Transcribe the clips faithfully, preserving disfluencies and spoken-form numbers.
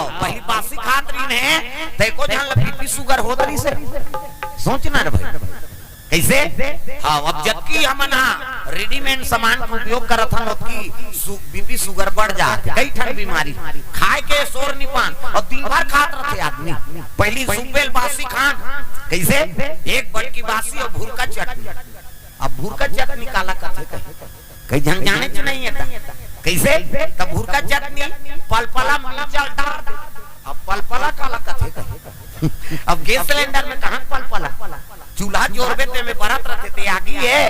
पहली बासी खात रहिन हे, त एको झन ल बीपी सुगर होत रहिस हे। सोच ना रे भाई, कइसे? हाँ, अब जबकि हमन हा रेडीमेड सामान के उपयोग करत हन, ओतकी सु-, बीपी सुगर बढ़ जात हे, कई ठन बीमारी। खाए के सोर नि पान, अउ दिन भर खात रहिथे आदमी। पहली सुपेल बासी खान, कइसे? एक बटकी बासी अउ भुरका चटनी। अब भुरका चटनी काला कथे कहे? कई झन जानेच नइ हे त। कइसे? त भुरका चटनी, पलपला मिर्चा ल डार दे। अब पलपला काला कथे कहे? अब गैस सिलेंडर में कहाँ पलपला? चूल्हा जोरबे ते में बरत रहिथे ते आगी हे,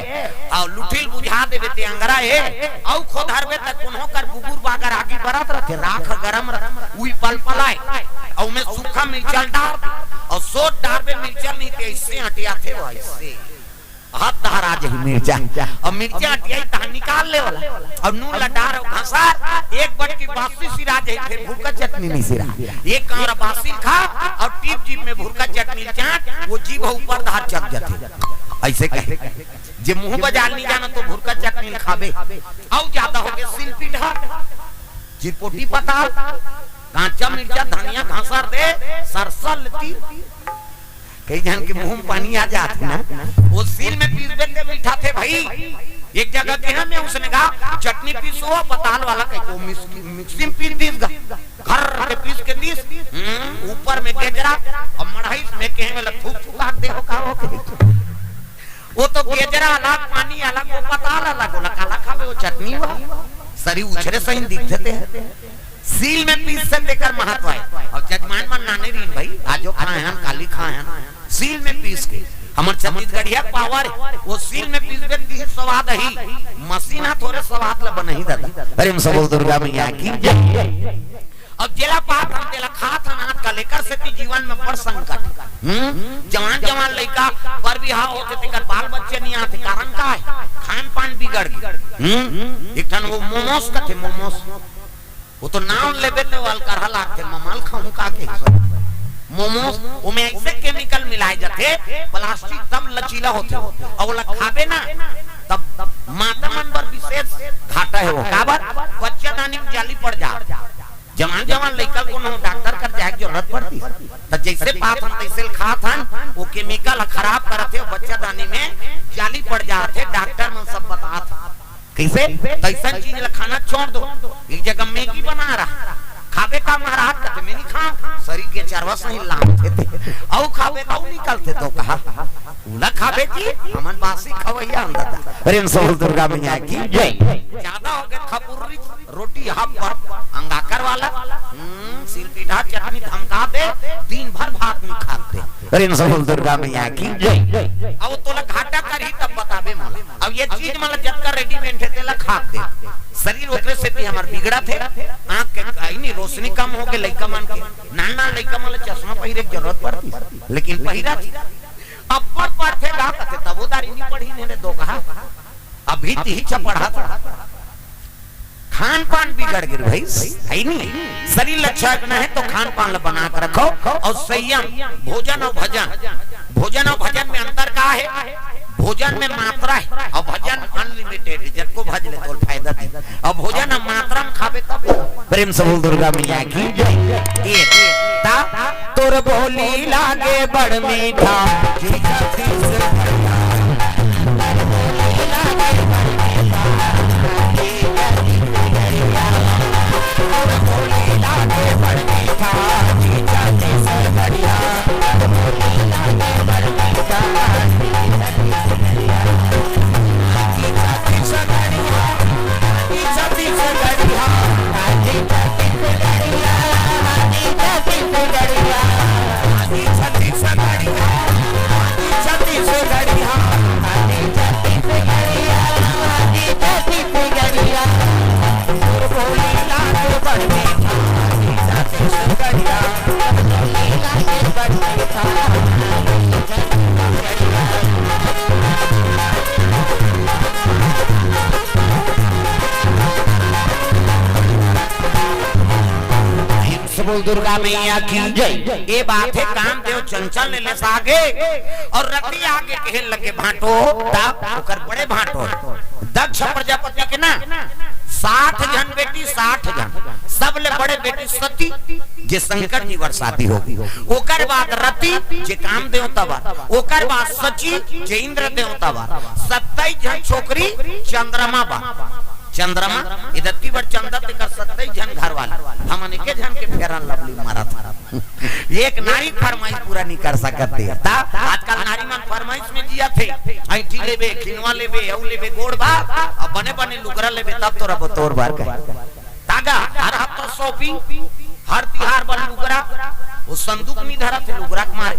अउ लुठी ल बुझा देबे ते अंगरा हे, अउ खोधरबे त कोनो कर बुबुर बागर आगी बरत रहिथे, राख गरम रहिथे, उही पलपला हे, अउ ओमे सूखा मिर्चा ल डार दे, अउ सोट डारबे मिर्चा ल नहीं ते अइसे अंटियाथे वो अइसे। हाथ दहरा जाही मिर्चा। अब मिर्चा अंटियाही तहाँ निकाल ले वाला। अब नून ल डार अउ घसार, एक बटकी बासी सिरा जाही, फेर भुरका चटनी नइ सिरा। एक कांवरा बासी खा अउ टीप जीभ में भुरका चटनी ल चाट, वो जीभ ऊपर धार चक जाथे। अइसे कहे, जे मुंह बाजार नइ जानत वो भुरका चटनी ल खाबे, अउ जादा होगे सिलपिटहा, चिरपोटी पताल, कांचा मिर्चा, धनिया घसर दे, सरसा ल तीर। कई झन के मुंह में पानी आ जात हे ना, वो सील में पीसबे ते मिठाथे भाई। एक जगह केहेंव मैं, उसने कहा, "चटनी पीसो, पताल वाला," कहिके वो मिक्सी, मिक्सी में पीस दीस गा, घर के पीस के दीस, हम्म, ऊपर में गेजरा, अउ मढ़ाई में केहेंव ला थूक थूक दे हो का हो के। वो तो गेजरा अलग, पानी अलग, वो पताल अलग, ओला काला खाबे, वो चटनी हुआ। सरी उछरे सही दिखथे ते। सील में पीस से तेकर महत्व हे। अउ जजमान मन नाने रहिन भाई, आजो खाए हन, काली खाए हन, सील में पीस के। हमर छत्तीसगढ़िया पावर हे, वो सील में पीसबे तिही स्वाद आही, मशीन हा थोरे स्वाद ला बनाही दादा। प्रेम से बोल दुर्गा मैया की जय। अब जेला पात हन तेला खात हन आजकल, एकर सेती जीवन में बड़ संकट। हम्म? जवान जवान लइका बर बिहाव होथे तेकर बाल बच्चे नइ आथे, कारण का हे? खान पान बिगड़ गे। हम्म? एक ठन वो मोमोस कथे, मोमोस। वो तो नाम लेबे ते वाल करहा लागथे, ममाल खाहूं का के। मोमोस, ओमे अइसे केमिकल मिलाए जाथे, प्लास्टिक तब लचीला होथे, अउ ओला खाबे ना, तब माता मन बर विशेष घाटा हे वो। काबर? बच्चादानी में जाली पड़ जा। जवान जवान लइका कोनो डॉक्टर कर जाए के जरूरत पड़तिस, त जइसे पात हन तइसे ल खात हन, वो केमिकल ह खराब करत हे, बच्चादानी में जाली पड़ जात हे, डॉक्टर मन सब बतात हन। कइसे? तइसन चीज ल खाना छोड़ दो, एक जगह मैगी बना रहा, खाबे का महाराज कथे, "मैं नइ खांव, सरीर के चरवा सही लामथे ते, अउ खाबे त अउ निकलथे तो कहा, उला खाबे जी, हमन बासी खवैया हन दादा।" प्रेम से बोल दुर्गा मैया की जय। जादा होगे खपुर्री रोटी हाफ पर अंगाकर वाला, हम्म, सिलपिटहा चटनी धमका दे, दिन भर भात नइ खात ते। प्रेम से बोल दुर्गा मैया की जय। अउ तोला घाटा करही तब बताबे मोला। अब ये चीज मन ल जतका रेडीमेड हे तेला खात दे। सरीर ओकरे सेती हमर बिगड़त हे। आंख के कहीं नहीं, रोशनी कम होगे लइका मन के। नान नान लइका मन ल चश्मा पहिरे के जरूरत पड़तिस, लेकिन पहिरत हे। अब्बड़ पढ़थे गा कथे, तब वो दारी नइ पढ़िन हे रे दोकहा। अभी तिही च पढ़त हे। खान पान बिगड़ गे भाई, हे नहीं? सरीर ल अच्छा रखना हे तो खान पान ल बना के रखो, अउ संयम, भोजन अउ भजन, भोजन अउ भजन में अंतर का हे? भोजन में मात्रा हे, अउ भजन अनलिमिटेड, जतको भज ले तोला फायदा दे। अउ भोजन ह मात्रा में खाबे तब। प्रेम से बोल दुर्गा मैया की जय। एक, ता, तोर बोली लागे बड़ मीठा। प्रेम से बोल दुर्गा मैया की जय। ए बात हे, कामदेव चंचल ले लेस आगे अउ रतिहा आगे कहे लगे भांटो, तब ओकर बड़े भांटो दक्ष प्रजापति के ना साठ झन बेटी, साठ झन, सबले बड़े बेटी सती, जे शंकर जी बर शादी होगे। ओकर बाद रति, जे काम देवता बर। ओकर बाद शची, जे इंद्र देवता बर। सत्ताईस झन छोकरी चंद्रमा बर। चंद्रमा, ए दत्ती बर चंदा, तेकर सत्ताईस झन घर वाले। हमन एके झन के Fair and Lovely मारत हन। एक नारी फरमाइश पूरा नहीं कर सकत हे। त आजकल नारी मन फरमाइश में जियत हे। अंइठी लेबे, खिनवा लेबे, अउ लेबे, गोड़ बार, अब बने बने लुगरा लेबे, तब तोरा बतोर बार कहे। तागा, हर हफ्ता shopping, हर तिहार बर लुगरा, वो संदूक नहीं धरत हे लुगरा के मारे।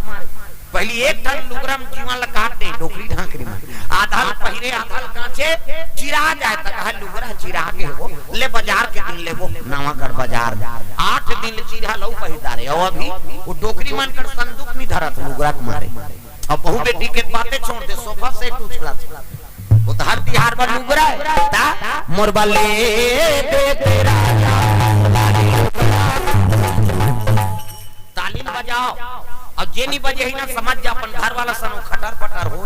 पहिली एक ठन लुगरा में जीवन ला काट दे, डोकरी ढांकरी में। आधा ल पहिरे, आधा ल कांचे, चिरा जाए त कहा लुगरा चिरा गे हे वो, ले बजार के दिन लेबो, नवागढ़ बजार। आठ दिन ले चिरा लऊ पहिर डारे, अउ अभी वो डोकरी मन कर संदूक नहीं धरत लुगरा के मारे। अब बहू बेटी के बातें छोड़ दे, sofa set उछलत हे। वो तो हर तिहार बर लुगरा हे, त मोर बर ले दे तेरा ताली ल बजाव। अउ जे नहीं बजे ही ना, समझ जा अपन घर वाला सन खटर पटर हो।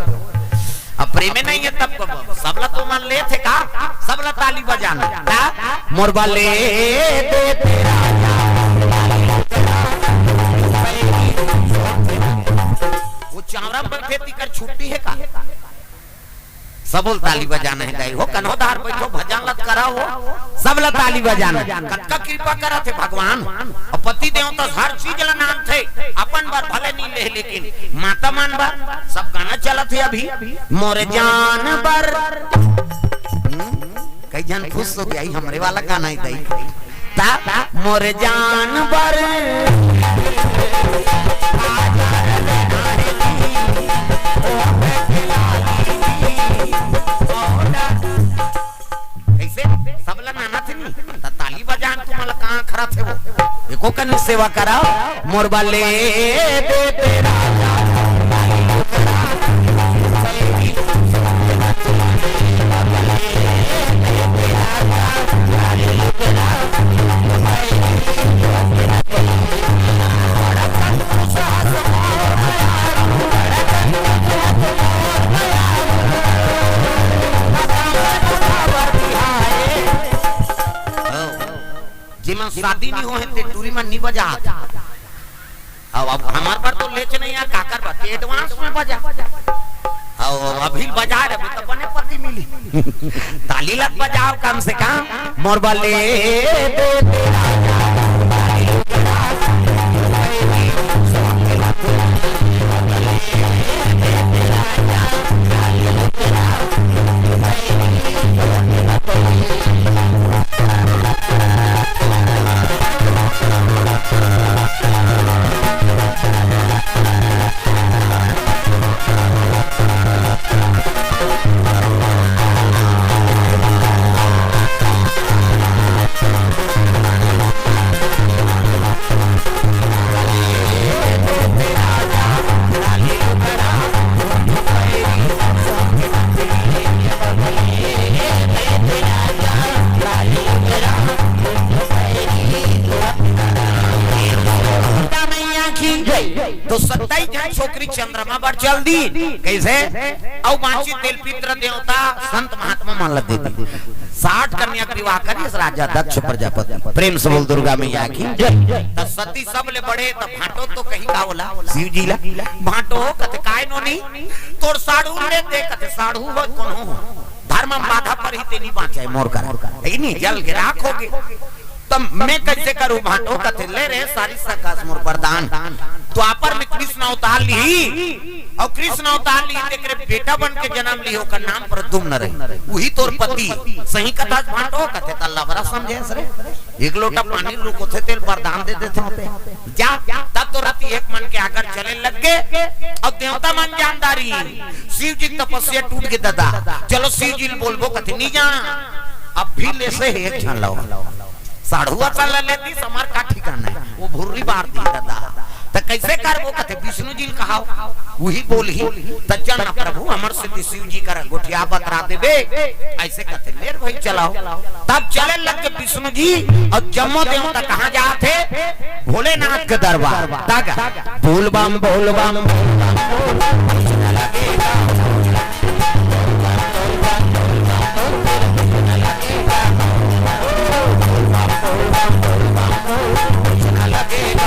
अब प्रेमे नहीं हे तब कब? सबला तो मन लेथे का? सबला ताली बजाना। त मोर बर ले दे तेरा वो चावरा बैठे, तेकर छुट्टी हे का? सबो ल ताली बजाना हे दाई हो, कन्हो धार बैठो, भजन लत करा हो, सबला ताली बजाना। कतका कृपा करत हे भगवान। अउ पति देवता हर चीज ला नानथे, अपन बर भले नहीं ले, लेकिन माता मन बर सब गाना चलत हे अभी। मोर जान बर, हम्म, कई झन खुश हो गया, हमरे वाला गाना हे दाई। त मोर जान बर कइसे? सबला नानथे नहीं, त ताली बजान, तुमला कहाँ खरत हे वो? एको कन सेवा करा, मोर बर ले दे तेरा जेमन शादी नहीं होहे, ते टूरी मन नहीं बजात। अब, अब हमर बर तो लेच नहीं हे, काकर बर? ते advance में बजा। अब, अब अभी बजा रहे, तो बने पति मिली। ताली लत बजाव कम से कम। मोर बर ले दे तेरा तो सत्ताईस झन छोकरी चंद्रमा बर चल दी। कइसे? अउ बांची तेल पितर देवता संत महात्मा मन ल दे दी। साठ कन्या के विवाह करिस राजा दक्ष प्रजापति। प्रेम से बोल दुर्गा मैया की। त सती सबले बड़े, त भांटो तो कही का ओला, शिव जी ला। भांटो हो कथे, "काय नोनी, तोर साढ़ू ले दे।" कथे, "साढ़ू हो कोनो हो, धर्म में बाधा परही ते नहीं बांचे मोर कर।" ए नहीं, जल के राख होगे। त मैं कइसे करूं भांटो? कथे, "ले रे सारी सकास मोर वरदान।" द्वापर में कृष्ण अवतार ली, अउ कृष्ण अवतार ली, तेकरे बेटा बन के जन्म ली, ओकर नाम प्रद्युम्न रही, उही तोर पति। सही कथा भांटो? कथे, "त लबरा समझे रे, एक लोटा पानी रुकोथे, तेल वरदान दे देथे होते।" जा, तब तो रति एक मन के आगर चले लग गे। अउ देवता मन जानदारी, शिव जी के तपस्या टूट गे दादा। चलो शिव जी ल बोलबो, कथे, "नहीं जाना।" अब भी ले से एक झन लवा। साढ़ुआ चल लेती, समार का ठिकाना हे, वो भुर्री बार दी दादा। त कइसे करबो? कथे, "विष्णु जी ल कहाव, उही बोलही।" त चल ना प्रभु, हमर सेती शिव जी कर गोठिया बतरा देबे। अइसे कथे, "ले रे भाई, चलाव।" तब चले लग गे विष्णु जी, अउ जम्मो देवता कहाँ जात हे? भोलेनाथ के दरबार। तागा, बोल बम, बोल बम, बोल बम, बोल बम, कुछ न लगेगा। बोल बम, बोल बम, बोल बम, बोल बम, कुछ न लगेगा।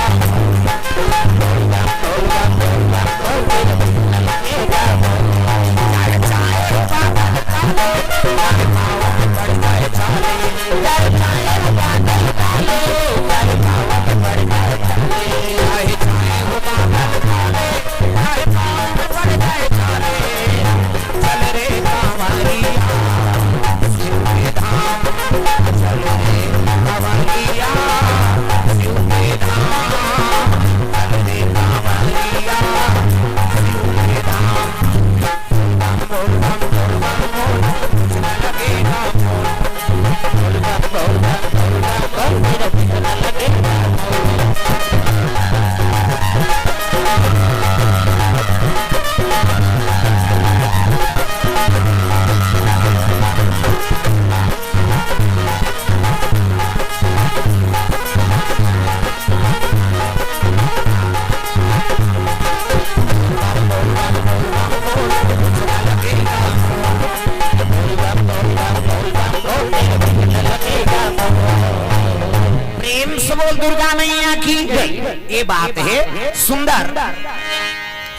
दुर्गा मैया की जय। ये बात हे सुंदर।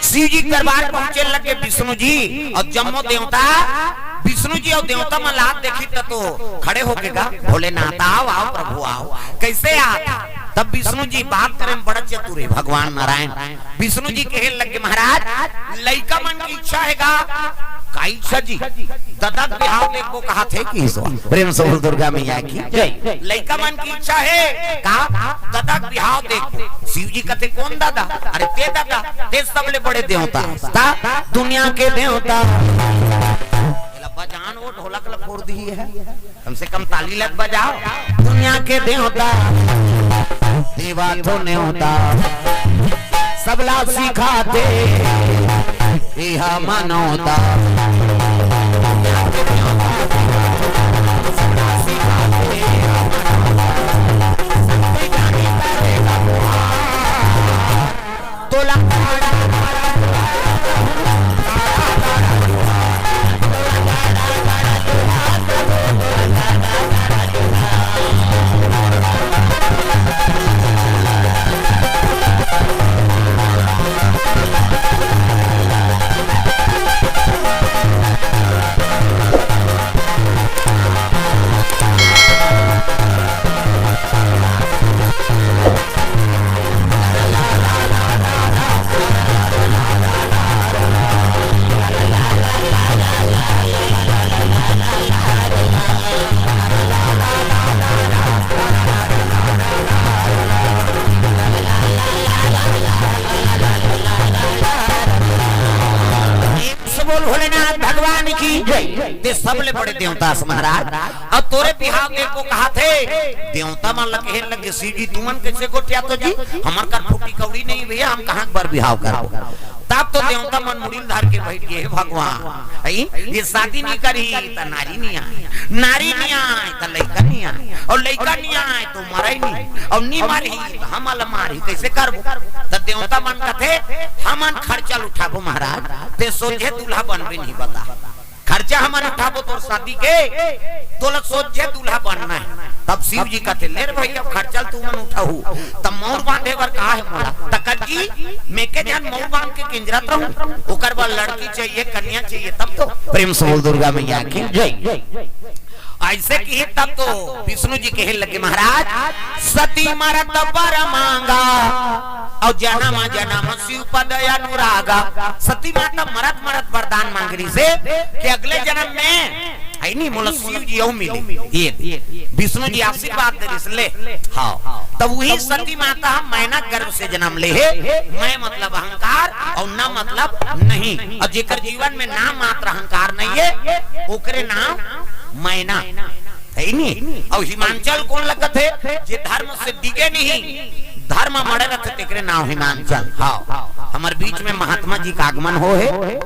शिव जी के दरबार पहुंचे लगे विष्णु जी अउ जम्मो देवता। विष्णु जी अउ देवता मन ला देखिस त तो खड़े होके गा, "भोलेनाथ, आव, आव प्रभु, आव।" कइसे आव? तब विष्णु जी बात करे म बड़ा चतुर हे भगवान नारायण। विष्णु जी कहे लगे, "महाराज, लइका मन के इच्छा हे गा।" "का इच्छा जी?" "ददा के बिहाव देखबो कहत हे।" किहिस वा। प्रेम से बोल दुर्गा मैया की जय। "लइका मन के इच्छा हे का? ददा के बिहाव देखबो।" शिव जी कथे, "कोन ददा?" "अरे तें ददा, तें सबले बड़े देवता, त दुनिया के देवता।" एला बजान, वो ढोलक ला फोर दिही हे। कम से कम ताली ल त बजाव। दुनिया के देवता, देवा तो नेवता, सबला सिखाथे, एहा मनौता। तोला प्रेम से बोल भोलेनाथ भगवान की जय। तें सबले बड़े देवता अस महाराज, अउ तोरे बिहाव देखबो कहत हे। देवता मन ल कहे लगे, "शिव जी, तुमन कइसे गोठियाथो जी? हमर कर फूटी कौड़ी नइ हे भइया, हम कहाँ के बर बिहाव करबो?" तब तो देवता मन मुड़ी ल धर के बइठ गे, "हे भगवान, अई, ये शादी नइ करही, त नारी नइ आय, नारी नइ आय, त लइका नइ आय, अउ लइका नइ आय, त मरय नइ, अउ नइ मरही, त हमन ल मारही, कइसे करबो?" त देवता मन कथे, "हमन खर्चा ल उठाबो महाराज, तें सोझे दूल्हा बनबे नहीं बता।" खर्चा हमन उठाबो तोर शादी के, तोला सोझे दूल्हा बनना हे। तब शिव जी कथे, "ले रे भइया, खर्चा ल तुमन उठाहू, तब मउर बांधे बर का हे मोला? त कथी, मैं के झन मउर बांध के किंजरत रहूं, ओकर बर लड़की चाहिए, कन्या चाहिए, तब तो।" प्रेम से बोल दुर्गा मैया की जय। अइसे किहिस तब तो विष्णु जी कहे लगे, "महाराज, सती मरत बर मांगा, अउ जनम जनम शिव पद अनुरागा।" सती माता मरत मरत वरदान मांग रिहिसे कि अगले जनम में, हे नी, मोला शिव जी अउ मिले। ये विष्णु जी आशीर्वाद दे रिहिस, ले। हाँ, तब उही सती माता ह मैना गर्भ से जनम ले हे। मैं मतलब अहंकार अउ न मतलब नहीं। अउ जेकर जीवन में नाम मात्र अहंकार नइ हे, ओकरे नाम मैना। हे नी? अउ हिमांचल कोन लगत हे? जे धर्म से डिगे नहीं, धर्म म अड़े रथे, तेकरे नाम हिमांचल। हाँ, हमर बीच में महात्मा जी का आगमन होहे।